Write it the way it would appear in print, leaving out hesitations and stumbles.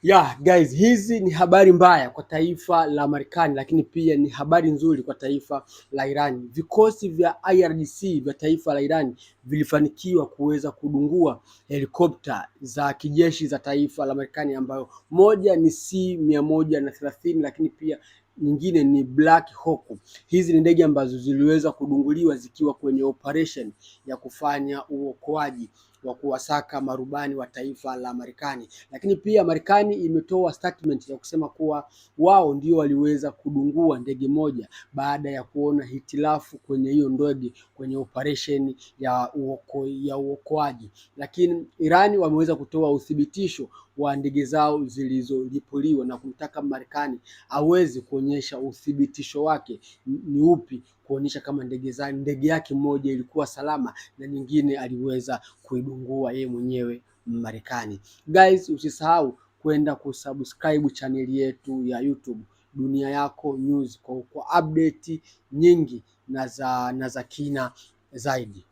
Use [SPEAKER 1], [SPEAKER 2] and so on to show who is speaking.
[SPEAKER 1] Yeah, guys, hizi ni habari mbaya kwa taifa la Marekani, lakini pia ni habari nzuri kwa taifa la Iran. Vikosi vya IRGC vya taifa la Iran vilifanikiwa kuweza kudungua helikopta za kijeshi za taifa la Marekani, ambayo moja ni C-130 lakini pia nyingine ni Black Hawk. Hizi ni ndege ambazo ziliweza kudunguliwa zikiwa kwenye operation ya kufanya uokoaji wa kuwasaka marubani wa taifa la Marekani. Lakini pia Marekani imetoa statement ya kusema kuwa wao ndio waliweza kudungua ndege moja baada ya kuona hitilafu kwenye hiyo ndege kwenye operation ya uokoaji. Lakini Irani wameweza kutoa uthibitisho wa ndege zao zilizolipuliwa na kumtaka Marekani aweze kuonyesha uthibitisho wake ni upi, kuonyesha kama ndege yake moja ilikuwa salama na nyingine aliweza kuidungua yeye mwenyewe Marekani. Guys, usisahau kwenda kusubscribe chaneli yetu ya YouTube Dunia Yako News kwa update nyingi na za kina zaidi.